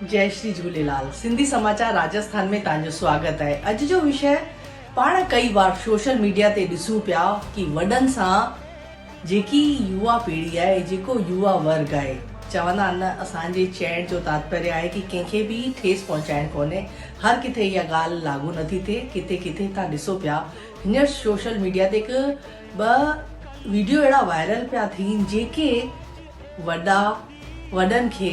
جئي شري جهوليلال سنڌي سماچار راجسٿان ۾ توهان جو سواگت آهي اڄ جو وشيه پاڻ ڪئي بار سوشل ميڊيا تي ڏسون پيا ڪي وڏن سان جيڪي يووا پيڙهي آهي جيڪو يووا ورگ آهي چوندا آهن نه اسان جي چئڻ جو تاتپريه آهي ڪي ڪنهن کي به ٺيس پهچائڻ ڪونهي هر ڪٿي اها ڳالهه لاڳو نٿي ٿئي ڪٿي ڪٿي توهان ڏسو پيا هينئر سوشل ميڊيا تي هڪ ٻه ويڊيو اهڙا وائرل پيا ٿين جيڪي وڏا وڏن کي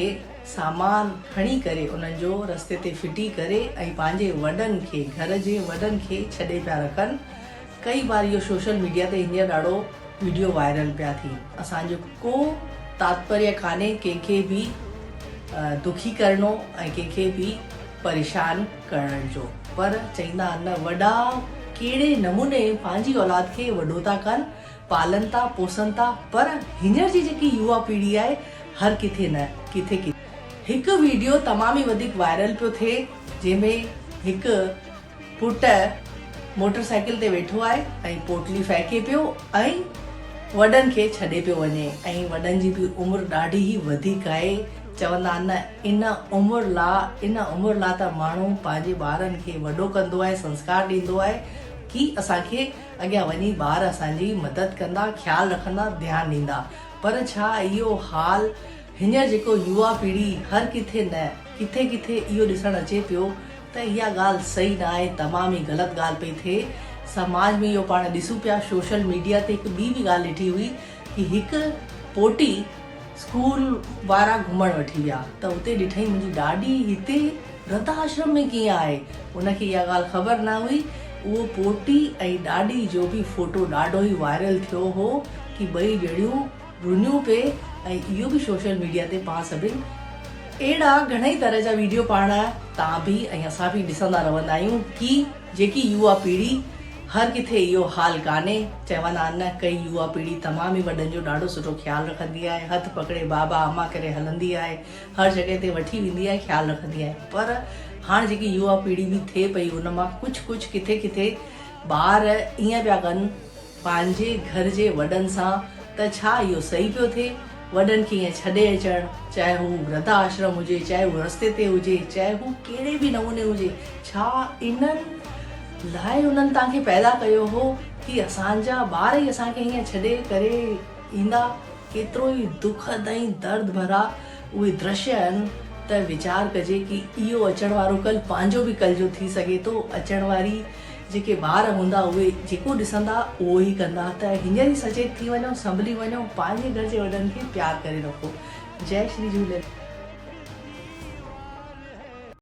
سامان کڻي ڪري انهن جو رستي تي ڦٽي ڪري ۽ پنهنجي وڏن کي گهر جي وڏن کي ڇڏي پيا رکن. ڪئي بار اهو سوشل ميڊيا تي هينئر ڏاڍو ويڊيو وائرل پيا ٿين. اسان جو ڪو تاتپريه ڪانهي ڪنهن کي به دکي ڪرڻو ۽ ڪنهن کي به پريشان ڪرڻ جو پر چئيندا آهن نه وڏا ڪهڙي نموني پنهنجي اولاد کي وڏو ٿا ڪن پالن ٿا پوسن ٿا پر هينئر جي جيڪي يووا پيڙهي آهي هر ڪٿي نه ڪٿي ڪٿي. هڪ ويڊيو تمام ئي وڌيڪ وائرل پيو ٿئي جنهن ۾ هڪ پٽ موٽر سائيڪل تي ويٺو آهي ۽ پوٽلي ڦهڪي پيو ۽ وڏن کي ڇڏي پيو وڃي ۽ وڏن جي به عمر ڏاڍي ئي وڌيڪ آهي چوندا آهن نه ان عمر لا ان عمر لا ته ماڻهو پنهنجي ٻارن کي وڏو ڪندو آهي سنسڪار ڏيندو آهي ڪي اسان کي اڳيان وڃي ٻار اسان جي مدد ڪندا، خيال رکندا، ڌيان ڏيندا. پر ڇا اهو حال هينئر جيڪو يووا پيڙهي هر ڪٿي نه ڪٿي ڪٿي اهو ڏسڻ اچي پيو ته اها ڳالهه صحيح نه آهي تمام ئي غلط ڳالهه پئي ٿئي سماج ۾ اهو پاڻ ڏسون پيا سوشل ميڊيا تي هڪ ٻي به ڳالهه ڏٺي هئي ڪي هڪ پوٽي اسڪول وارا گهمڻ وٺي ويا ته اتي ڏٺائين منهنجي ڏاڏي هتي ورڌ آشرم ۾ ڪيئن آهي؟ ان کي اها ڳالهه خبر نه هئي. اهو پوٽي ۽ ڏاڏي جو به فوٽو ڏاڍو ئي وائرل ٿيو هو ڪي ٻئي ڄڻيون رنيون پئي ۽ اهو به سوشل ميڊيا تي پاڻ سڀن اهڙا گهڻئي طرح جا ويڊيو پاڻ توهان به ۽ اسان به ڏسندا رهندا آهيون ڪي جيڪي يووا پيڙهي هر ڪٿي اهو حال ڪانهي، چوندا آهن نه ڪئي يووا پيڙهي تمام ئي وڏن جو ڏاڍو سٺو خيال رکندي آهي، هٿ پڪڙي بابا اما ڪري هلندي آهي، هر جڳهه تي وٺي ويندي آهي خيال رکندي آهي پر هاڻ جيڪي يووا پيڙهي به ٿئي پئي ان مان ڪجهه ڪجهه ڪٿي ڪٿي ٻار ائين پيا ڪن پنهنجي گهر جي وڏن سان ته ڇا اهو صحيح پيو ٿئي؟ وڏن کي ائين ڇڏي اچڻ چاهي هو ورڌ آشرم هجي چاهي هو رستي تي هجي چاهي هو ڪهڙي به نموني هجي ڇا انهن لاء انهن توهان کي پيدا ڪيو هو ڪي اسان جا ٻار ئي اسان کي ائين ڇڏي ڪري ايندا؟ ڪيترو ئي دکد ۽ درد ڀرا اهي درشيه آهن ته ويچار ڪجي ڪي اهو اچڻ وارو ڪل پنهنجو به ڪل جو ٿي سگهي ٿو اچڻ واري جيڪي ٻار هوندا اهي جيڪو ڏسندا اهو ئي ڪندا ته هينئر ئي سچيت ٿي وڃو سنڀلي وڃو پنهنجي گهر جي وڏن کي پيار ڪري رکو جئي شري جهوليلال.